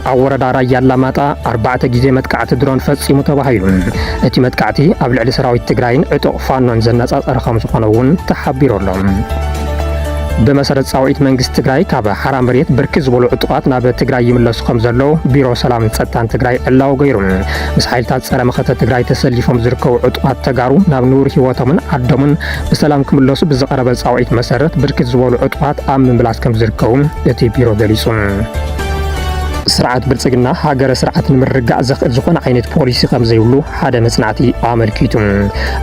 ኣብ ወረዳ ራያ ኣላማጣ ኣርባዕተ ግዜ መጥቃዕቲ ድሮን ፈጺሙ ተባሂሉ። እቲ መጥቃዕቲ ኣብ ልዕሊ ሰራዊት ትግራይን ዕጡቕ ፋኖን ዘነጻጸረ ከም ዝኾነ እውን ተሓቢሩ ኣሎ። ብመሰረት ጻውዒት መንግስቲ ትግራይ፣ ካብ ሓራ መሬት ብርክት ዝበሉ ዕጡቓት ናብ ትግራይ ይምለሱ ከም ዘለዉ ቢሮ ሰላምን ጸጥታን ትግራይ ዕላዊ ገይሩ። ምስ ሓይልታት ጸረ መኸተ ትግራይ ተሰሊፎም ዝርከቡ ዕጡቓት ተጋሩ ናብ ንቡር ህይወቶምን ዓዶምን ብሰላም ክምለሱ ብዝቐረበ ጻውዒት መሰረት፣ ብርክት ዝበሉ ዕጡቓት ኣብ ምምላስ ከም ዝርከቡ እቲ ቢሮ ገሊጹ። ስርዓት ብልጽግና ሃገረ ስርዓት ንምርጋእ ዘኽእል ዝኾነ ዓይነት ፖሊሲ ከም ዘይብሉ ሓደ መጽናዕቲ ኣመልኪቱ።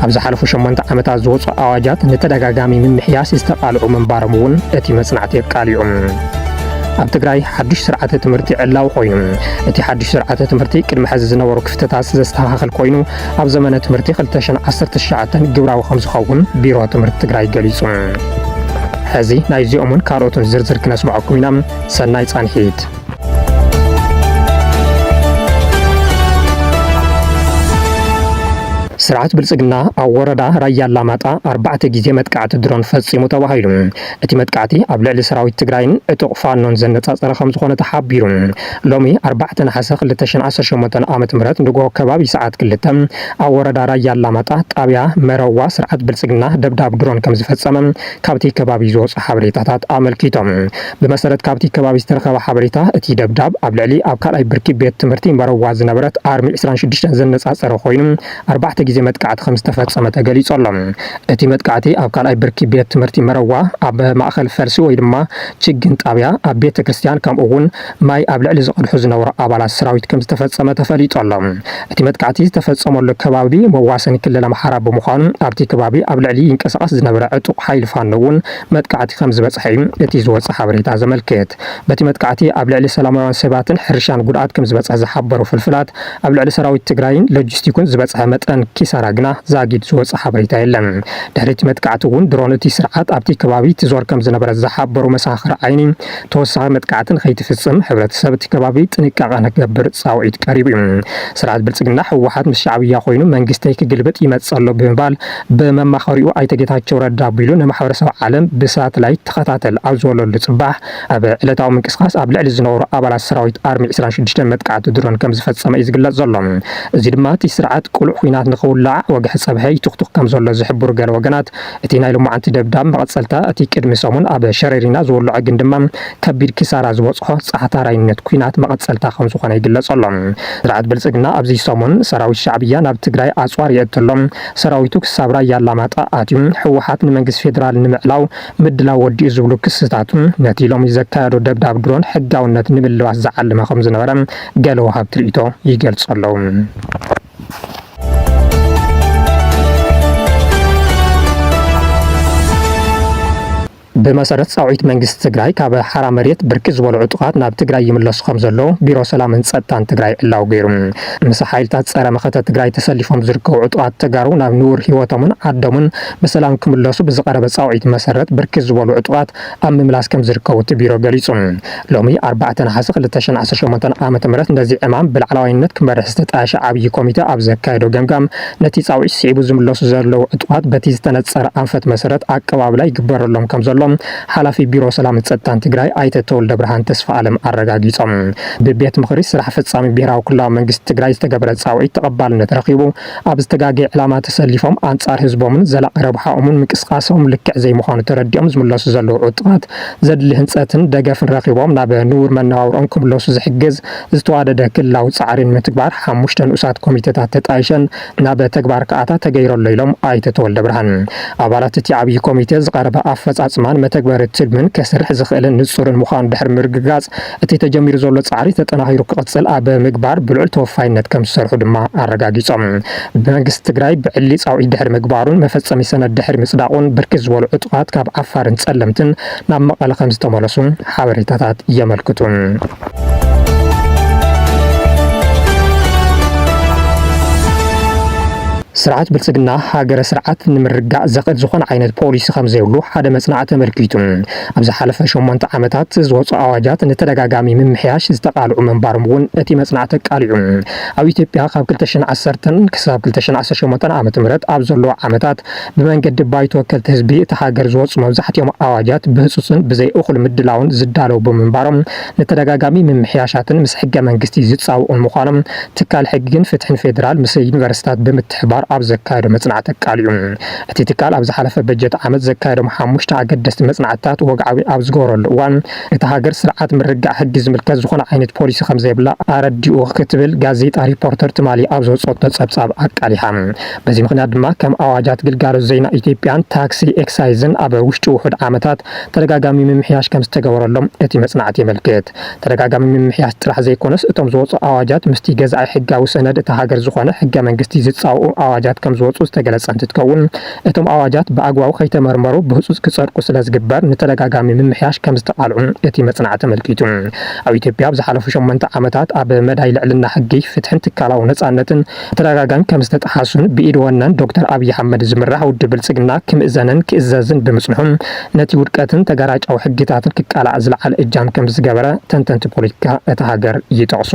ኣብ ዝሓለፉ ሸሞንተ ዓመታት ዝወጹ ኣዋጃት ንተደጋጋሚ ምምሕያሽ ዝተቓልዑ ምንባሮም እውን እቲ መጽናዕቲ ኣቃሊዑ። ኣብ ትግራይ ሓዱሽ ስርዓተ ትምህርቲ ዕላዊ ኮይኑ። እቲ ሓዱሽ ስርዓተ ትምህርቲ ቅድሚ ሕዚ ዝነበሩ ክፍተታት ዘስተኻኽል ኮይኑ፣ ኣብ ዘመነ ትምህርቲ ክልተ ሽሕን ዓሰርተ ትሽዓተን ግብራዊ ከም ዝኸውን ቢሮ ትምህርቲ ትግራይ ገሊጹ። ሕዚ ናይዚኦምን ካልኦትን ዝርዝር ክነስምዐኩም ኢና። ሰናይ ጻንሒት። ስርዓት ብልጽግና ኣብ ወረዳ ራያ ኣላማጣ ኣርባዕተ ግዜ መጥቃዕቲ ድሮን ፈጺሙ ተባሂሉ። እቲ መጥቃዕቲ ኣብ ልዕሊ ሰራዊት ትግራይን ዕጡቕ ፋኖን ዘነጻጸረ ከም ዝኾነ ተሓቢሩ። ሎሚ ኣርባዕተ ነሓሰ ክልተ ሽሕን ዓሰርተ ሸሞንተን ዓመተ ምህረት ንግሆ ከባቢ ሰዓት ክልተ ኣብ ወረዳ ራያ ኣላማጣ ጣብያ መረዋ ስርዓት ብልጽግና ደብዳብ ድሮን ከም ዝፈጸመ ካብቲ ከባቢ ዝወጹ ሓበሬታታት ኣመልኪቶም። ብመሰረት ካብቲ ከባቢ ዝተረኸበ ሓበሬታ፣ እቲ ደብዳብ ኣብ ልዕሊ ኣብ ካልኣይ ብርኪ ቤት ትምህርቲ መረዋ ዝነበረት ኣርሚ ዕስራን ሽዱሽተን ዘነጻጸረ ኮይኑ፣ ኣርባዕተ ግዜ መጥቃዕቲ ከም ዝተፈጸመ ተገሊጹ ኣሎ። እቲ መጥቃዕቲ ኣብ ካልኣይ ብርኪ ቤት ትምህርቲ መረዋ ኣብ ማእከል ፈልሲ ወይ ድማ ችግን ጣብያ፣ ኣብ ቤተ ክርስቲያን፣ ከምኡ እውን ማይ ኣብ ልዕሊ ዝቐድሑ ዝነበሩ ኣባላት ሰራዊት ከም ዝተፈጸመ ተፈሊጡ ኣሎ። እቲ መጥቃዕቲ ዝተፈጸመሉ ከባቢ መዋሰኒ ክልል ኣምሓራ ብምዃኑ፣ ኣብቲ ከባቢ ኣብ ልዕሊ ይንቀሳቐስ ዝነበረ ዕጡቕ ሓይሊ ፋኖ እውን መጥቃዕቲ ከም ዝበጽሐ እዩ እቲ ዝወጸ ሓበሬታ ዘመልክት። በቲ መጥቃዕቲ ኣብ ልዕሊ ሰላማውያን ሰባትን ሕርሻን ጉድኣት ከም ዝበጽሐ ዝሓበሩ ፍልፍላት፣ ኣብ ልዕሊ ሰራዊት ትግራይን ሎጂስቲኩን ዝበጽሐ መጠን ኪሳራ ግና ዛጊድ ዝወጸ ሓበሬታ የለን። ድሕሪ እቲ መጥቃዕቲ እውን ድሮን እቲ ስርዓት ኣብቲ ከባቢ ትዞር ከም ዝነበረት ዝሓበሩ መሳኽር ዓይኒ፣ ተወሳኺ መጥቃዕቲ ንኸይትፍጽም ሕብረተሰብ እቲ ከባቢ ጥንቃቐ ንክገብር ጻውዒት ቀሪቡ እዩ። ስርዓት ብልጽግና ህወሓት ምስ ሻዕብያ ኮይኑ መንግስተይ ክግልብጥ ይመጽእ ኣሎ ብምባል ብመማኸሪኡ ኣይተ ጌታቸው ረዳ ኣቢሉ ንማሕበረሰብ ዓለም ብሳትላይት ተኸታተል ኣብ ዝበለሉ ጽባሕ፣ ኣብ ዕለታዊ ምንቅስቃስ ኣብ ልዕሊ ዝነበሩ ኣባላት ሰራዊት ኣርሚ ዕስራን ሽዱሽተን መጥቃዕቲ ድሮን ከም ዝፈጸመ እዩ ዝግለጽ ዘሎ። እዚ ድማ እቲ ስርዓት ቅሉዕ ኲናት ንኽውላዕ ወግሐ ጸብሐ ይትኽትኽ ከም ዘሎ ዝሕብሩ ገለ ወገናት፣ እቲ ናይ ሎማዓንቲ ደብዳብ መቐጸልታ እቲ ቅድሚ ሰሙን ኣብ ሸረሪና ዝወልዖ ግን ድማ ከቢድ ኪሳራ ዝበጽሖ ጻዕታራይነት ኲናት መቐጸልታ ከም ዝኾነ ይግለጽ ኣሎ። ስርዓት ብልጽግና ኣብዚ ሰሙን ሰራዊት ሻዕብያ ናብ ትግራይ ኣጽዋር የእትሎም፣ ሰራዊቱ ክሳብ ራያ ኣላማጣ ኣትዩ፣ ህወሓት ንመንግስቲ ፌደራል ንምዕላው ምድላው ወዲኡ ዝብሉ ክስታቱ፣ ነቲ ሎሚ ዘካየዶ ደብዳብ ድሮን ሕጋውነት ንምልባስ ዝዓለመ ከም ዝነበረ ገለ ወሃብቲ ርእይቶ ይገልጹ ኣለዉ። ብመሰረት ጻውዒት መንግስቲ ትግራይ፣ ካብ ሓራ መሬት ብርክት ዝበሉ ዕጡቓት ናብ ትግራይ ይምለሱ ከም ዘለዉ ቢሮ ሰላምን ጸጥታን ትግራይ ዕላዊ ገይሩ። ምስ ሓይልታት ጸረ መኸተ ትግራይ ተሰሊፎም ዝርከቡ ዕጡቓት ተጋሩ ናብ ንቡር ህይወቶምን ዓዶምን ብሰላም ክምለሱ ብዝቐረበ ጻውዒት መሰረት፣ ብርክት ዝበሉ ዕጡቓት ኣብ ምምላስ ከም ዝርከቡ እቲ ቢሮ ገሊጹ። ሎሚ ኣርባዕተ ነሓሰ ክልተ ሽሕን ዓሰርተ ሸሞንተን ዓመተ ምህረት ነዚ ዕማም ብላዕለዋይነት ክመርሕ ዝተጣየሸ ዓብዪ ኮሚተ ኣብ ዘካየዶ ገምጋም፣ ነቲ ጻውዒት ስዒቡ ዝምለሱ ዘለዉ ዕጡቓት በቲ ዝተነጸረ ኣንፈት መሰረት ኣቀባብላ ይግበረሎም ከም ዘሎ ሓላፊ ቢሮ ሰላምን ጸጥታን ትግራይ ኣይተ ተወልደ ብርሃን ተስፋ ኣለም ኣረጋጊጾም። ብቤት ምኽሪ ስራሕ ፈጻሚ ብሄራዊ ክልላዊ መንግስቲ ትግራይ ዝተገበረ ጻውዒት ተቐባልነት ረኺቡ፣ ኣብ ዝተጋገየ ዕላማ ተሰሊፎም ኣንጻር ህዝቦምን ዘላቒ ረብሓኦምን ምንቅስቃሶም ልክዕ ዘይምዃኑ ተረዲኦም ዝምለሱ ዘለዉ ዕጡቓት፣ ዘድሊ ህንጸትን ደገፍን ረኺቦም ናብ ንቡር መነባብሮኦም ክምለሱ ዝሕግዝ ዝተዋደደ ክልላዊ ጻዕሪ ንምትግባር ሓሙሽተ ንኡሳት ኮሚተታት ተጣይሸን ናብ ተግባር ክኣታ ተገይሩ ኣሎ ኢሎም ኣይተ ተወልደ ብርሃን። ኣባላት እቲ ዓብዪ ኮሚተ ዝቐረበ ኣፈጻጽማን መተግበሪ ትልምን ከስርሕ ዝኽእልን ንጹርን ምዃኑ ድሕሪ ምርግጋጽ፣ እቲ ተጀሚሩ ዘሎ ጻዕሪ ተጠናኺሩ ክቕጽል ኣብ ምግባር ብልዑል ተወፋይነት ከም ዝሰርሑ ድማ ኣረጋጊጾም። ብመንግስቲ ትግራይ ብዕሊ ጻውዒት ድሕሪ ምግባሩን መፈጸሚ ሰነድ ድሕሪ ምጽዳቑን ብርክት ዝበሉ ዕጡቓት ካብ ዓፋርን ጸለምትን ናብ መቐለ ከም ዝተመለሱ ሓበሬታታት የመልክቱ። ስርዓት ብልጽግና ሃገረ ስርዓት ንምርጋእ ዘኽእል ዝኾነ ዓይነት ፖሊሲ ከም ዘይብሉ ሓደ መጽናዕቲ ኣመልኪቱ። ኣብ ዝሓለፈ ሸሞንተ ዓመታት ዝወጹ ኣዋጃት ንተደጋጋሚ ምምሕያሽ ዝተቓልዑ ምንባሮም እውን እቲ መጽናዕቲ ኣቃሊዑ። ኣብ ኢትዮጵያ ካብ ክልተ ሽሕን ዓሰርተን ክሳብ ክልተ ሽሕን ዓሰርተ ሸሞንተን ዓመተ ምህረት ኣብ ዘለዉ ዓመታት ብመንገዲ ባይቶ ወከልቲ ህዝቢ እቲ ሃገር ዝወጹ መብዛሕትኦም ኣዋጃት ብህጹጽን ብዘይ እኹል ምድላውን ዝዳለዉ ብምንባሮም ንተደጋጋሚ ምምሕያሻትን ምስ ሕገ መንግስቲ ዝጻብኡን ምዃኖም ትካል ሕግን ፍትሕን ፌደራል ምስ ዩኒቨርሲታት ብምትሕባር ኣብ ዘካየዶ መጽናዕቲ ኣቃሊዑ። እቲ ትካል ኣብ ዝሓለፈ በጀት ዓመት ዘካየዶም ሓሙሽተ ኣገደስቲ መጽናዕትታት ወግዓዊ ኣብ ዝገበረሉ እዋን፣ እቲ ሃገር ስርዓት ምርጋእ ሕጊ ዝምልከት ዝኾነ ዓይነት ፖሊሲ ከም ዘይብላ ኣረዲኡ ክትብል ጋዜጣ ሪፖርተር ትማሊ ኣብ ዘውጸቶ ጸብጻብ ኣቃሊሓ። በዚ ምኽንያት ድማ ከም ኣዋጃት ግልጋሎት ዜና ኢትዮጵያን ታክሲ ኤክሳይዝን ኣብ ውሽጢ ውሑድ ዓመታት ተደጋጋሚ ምምሕያሽ ከም ዝተገበረሎም እቲ መጽናዕቲ የመልክት። ተደጋጋሚ ምምሕያሽ ጥራሕ ዘይኮነስ፣ እቶም ዝወጹ ኣዋጃት ምስቲ ገዛኢ ሕጋዊ ሰነድ እታ ሃገር ዝኾነ ሕገ መንግስቲ ዝጻብኡ ኣዋጃት ከም ዝወጹ ዝተገለጸ እንትትከውን፣ እቶም ኣዋጃት ብኣግባቡ ከይተመርመሩ ብህጹጽ ክጸድቁ ስለ ዝግበር፣ ንተደጋጋሚ ምምሕያሽ ከም ዝተቓልዑ እቲ መጽናዕቲ ኣመልኪቱ። ኣብ ኢትዮጵያ ኣብ ዝሓለፉ ሸሞንተ ዓመታት ኣብ መዳይ ልዕልና ሕጊ፣ ፍትሕን ትካላዊ ነጻነትን ተደጋጋሚ ከም ዝተጠሓሱን ብኢድ ወናን ዶክተር ኣብይ ኣሕመድ ዝምራሕ ውድብ ብልጽግና ክምእዘንን ክእዘዝን ብምጽንሑ ነቲ ውድቀትን ተጋራጫዊ ሕግታትን ክቃላዕ ዝለዓለ እጃም ከም ዝገበረ ተንተንቲ ፖለቲካ እታ ሃገር ይጠቕሱ።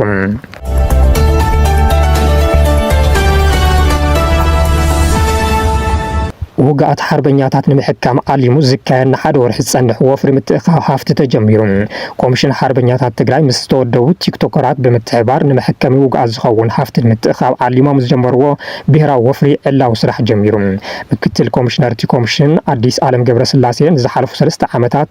ውግኣት ሓርበኛታት ንምሕካም ዓሊሙ ዝካየድ ንሓደ ወርሒ ዝጸንሕ ወፍሪ ምትእኻብ ሃፍቲ ተጀሚሩ። ኮሚሽን ሓርበኛታት ትግራይ ምስ ዝተወደቡ ቲክቶከራት ብምትሕባር ንመሐከሚ ውግኣት ዝኸውን ሃፍቲ ንምትእኻብ ዓሊሞም ዝጀመርዎ ብሄራዊ ወፍሪ ዕላዊ ስራሕ ጀሚሩ። ምክትል ኮሚሽነር እቲ ኮሚሽን ኣዲስ ኣለም ገብረስላሴ ንዝሓለፉ ሰለስተ ዓመታት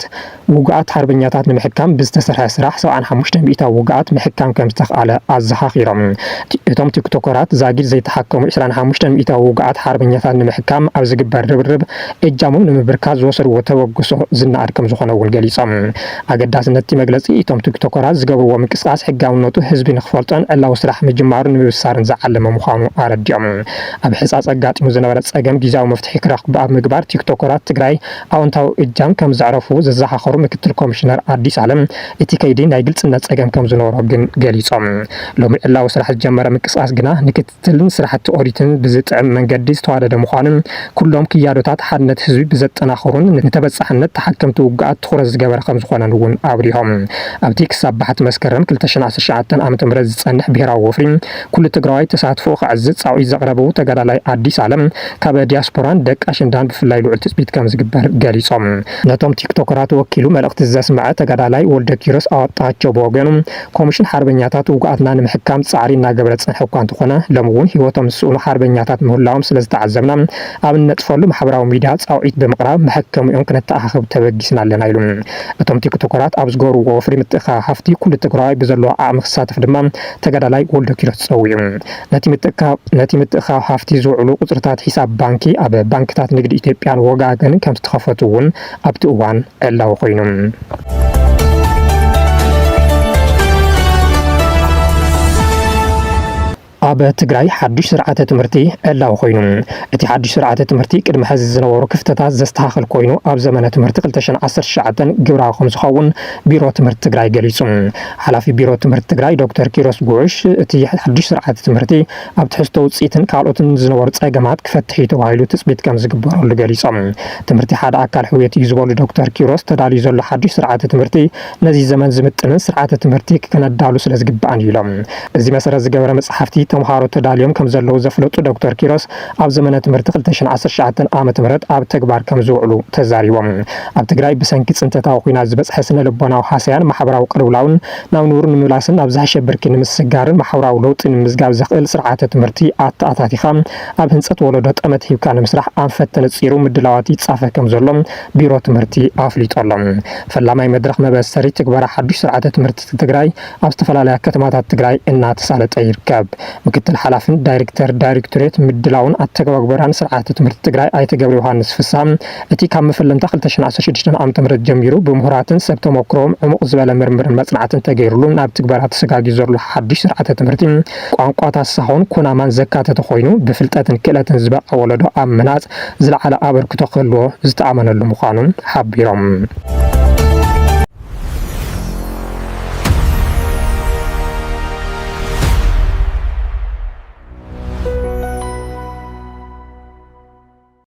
ውጉኣት ሓርበኛታት ንምሕካም ብዝተሰርሐ ስራሕ ሰብዓን ሓሙሽተ ሚእታዊ ውጉኣት ምሕካም ከም ዝተኽኣለ ኣዘኻኺሮም። እቲ-፣ እቶም ቲክቶከራት ዛጊድ ዘይተሓከሙ ዕስራን ሓሙሽተን ሚእታዊ ውጉኣት ሓርበኛታት ንምሕካም ኣብ ዝግበር ርብርብ እጃሞም ንምብርካት ዝወሰድዎ ተበግሶ ዝነኣድ ከም ዝኾነ እውን ገሊጾም። ኣገዳስነት እቲ መግለጺ እቶም ቲክቶከራት ዝገብርዎ ምንቅስቃስ ሕጋውነቱ ህዝቢ ንክፈልጦን ዕላዊ ስራሕ ምጅማሩ ንምብሳርን ዝዓለመ ምዃኑ ኣረዲኦም። ኣብ ሕጻጽ ኣጋጢሙ ዝነበረ ጸገም ግዝያዊ መፍትሒ ክረኽብ ኣብ ምግባር ቲክቶከራት ትግራይ ኣወንታዊ እጃም ከም ዘዕረፉ ዘዘኻኸሩ ምክትል ኮሚሽነር ኣዲስ ኣለም፣ እቲ ከይዲ ናይ ግልጽነት ጸገም ከም ዝነበሮ ግን ገሊጾም። ሎሚ ዕላዊ ስራሕ ዝጀመረ ምንቅስቃስ ግና ንክትትልን ስራሕቲ ኦዲትን ብዝጥዕም መንገዲ ዝተዋደደ ምዃኑን ኩሎም ክያዶታት ሓድነት ህዝቢ ብዘጠናኽሩን ንተበጻሕነት ተሓከምቲ ውግኣት ትኹረት ዝገበረ ከም ዝኾነን እውን ኣብሪሆም። ኣብቲ ክሳብ ባሕቲ መስከረም ክልተ ሽሕን ዓሰርተ ትሽዓተን ዓመተ ምህረት ዝጸንሕ ብሄራዊ ወፍሪ ኩሉ ትግራዋይ ተሳትፎ ከዕዝዝ ጻውዒት ዘቕረቡ ተጋዳላይ ኣዲስ ኣለም፣ ካብ ዲያስፖራን ደቂ ኣሸንዳን ብፍላይ ልዑል ትጽቢት ከም ዝግበር ገሊጾም። ነቶም ቲክቶከራት ወኪሉ መልእኽቲ ዘስመዐ ተጋዳላይ ወልደ ኪሮስ ኣወጣቸው ብወገኑ፣ ኮሚሽን ሓርበኛታት ውጉኣትና ንምሕካም ጻዕሪ እናገበረ ዝጸንሐ እኳ እንተኾነ፣ ሎሚ እውን ህይወቶም ዝስእኑ ሓርበኛታት ምህላዎም ስለ ዝተዓዘብና፣ ኣብ እንነጥፈሉ ማሕበራዊ ሚድያ ጻውዒት ብምቕራብ መሐከሚኦም ክነተኣኻኽብ ተበጊስና ኣለና ኢሉ። እቶም ቲክቶከራት ኣብ ዝገብርዎ ወፍሪ ምትእኻብ ሃፍቲ ኩሉ ትግራዋይ ብዘለዎ ዓቕሚ ክሳተፍ ድማ ተጋዳላይ ወልደ ኪሮስ ጸዊዑ። ነቲ ምትእካ-፣ ነቲ ምትእኻብ ሃፍቲ ዝውዕሉ ቁጽርታት ሒሳብ ባንኪ ኣብ ባንክታት ንግዲ ኢትዮጵያን ወጋገንን ከም ዝተኸፈቱ እውን ኣብቲ እዋን ዕላዊ ኮይኑ። ኣብ ትግራይ ሓዱሽ ስርዓተ ትምህርቲ ዕላዊ ኮይኑ። እቲ ሓዱሽ ስርዓተ ትምህርቲ ቅድሚ ሕዚ ዝነበሩ ክፍተታት ዘስተኻኽል ኮይኑ፣ ኣብ ዘመነ ትምህርቲ ክልተ ሽሕን ዓሰርተ ትሽዓተን ግብራዊ ከም ዝኸውን ቢሮ ትምህርቲ ትግራይ ገሊጹ። ሓላፊ ቢሮ ትምህርቲ ትግራይ ዶክተር ኪሮስ ጉዑሽ፣ እቲ ሓዱሽ ስርዓተ ትምህርቲ ኣብ ትሕዝቶ ውጽኢትን ካልኦትን ዝነበሩ ጸገማት ክፈትሕ እዩ ተባሂሉ ትጽቢት ከም ዝግበረሉ ገሊጾም። ትምህርቲ ሓደ ኣካል ሕውየት እዩ ዝበሉ ዶክተር ኪሮስ፣ ተዳልዩ ዘሎ ሓዱሽ ስርዓተ ትምህርቲ ነዚ ዘመን ዝምጥንን ስርዓተ ትምህርቲ ክነዳሉ ስለ ዝግባእን እዩ ኢሎም። እዚ መሰረት ዝገበረ መጽሓፍቲ ተምሃሮ ተዳልዮም ከም ዘለዉ ዘፍለጡ ዶክተር ኪሮስ፣ ኣብ ዘመነ ትምህርቲ ክልተ ሽሕን ዓሰርተ ትሽዓተን ዓመተ ምህረት ኣብ ተግባር ከም ዝውዕሉ ተዛሪቦም። ኣብ ትግራይ ብሰንኪ ጽንተታዊ ኲናት ዝበጽሐ ስነ ልቦናዊ ሃሰያን ማሕበራዊ ቅልውላውን ናብ ንቡር ንምምላስን ናብ ዝሓሸ ብርኪ ንምስግጋርን ማሕበራዊ ለውጢ ንምምዝጋብ ዘኽእል ስርዓተ ትምህርቲ ኣተኣታቲኻ ኣብ ህንጸት ወለዶ ጠመት ሂብካ ንምስራሕ ኣንፈት ተነጺሩ ምድላዋት ይጻፈ ከም ዘሎ ቢሮ ትምህርቲ ኣፍሊጡ ኣሎ። ፈላማይ መድረኽ መበሰሪ ትግበራ ሓዱሽ ስርዓተ ትምህርቲ ትግራይ ኣብ ዝተፈላለያ ከተማታት ትግራይ እናተሳለጠ ይርከብ። ምክትል ሓላፊን ዳይሬክተር ዳይሬክቶሬት ምድላውን ኣተገባግበራን ስርዓተ ትምህርቲ ትግራይ ኣይተ ገብረ ዮሃንስ ፍስሃ፣ እቲ ካብ መፈለምታ ክልተ ሽሕን ዓሰርተ ሽዱሽተን ዓመተ ምህረት ጀሚሩ ብምሁራትን ሰብ ተመክሮም ዕሙቕ ዝበለ ምርምርን መጽናዕትን ተገይሩሉ ናብ ትግበራ ተሰጋጊ ዘሎ ሓዱሽ ስርዓተ ትምህርቲ ቋንቋታት ሳሆን ኩናማን ዘካተተ ኮይኑ፣ ብፍልጠትን ክእለትን ዝበቕዐ ወለዶ ኣብ ምህናጽ ዝለዓለ ኣበርክቶ ክህልዎ ዝተኣመነሉ ምዃኑ ሓቢሮም።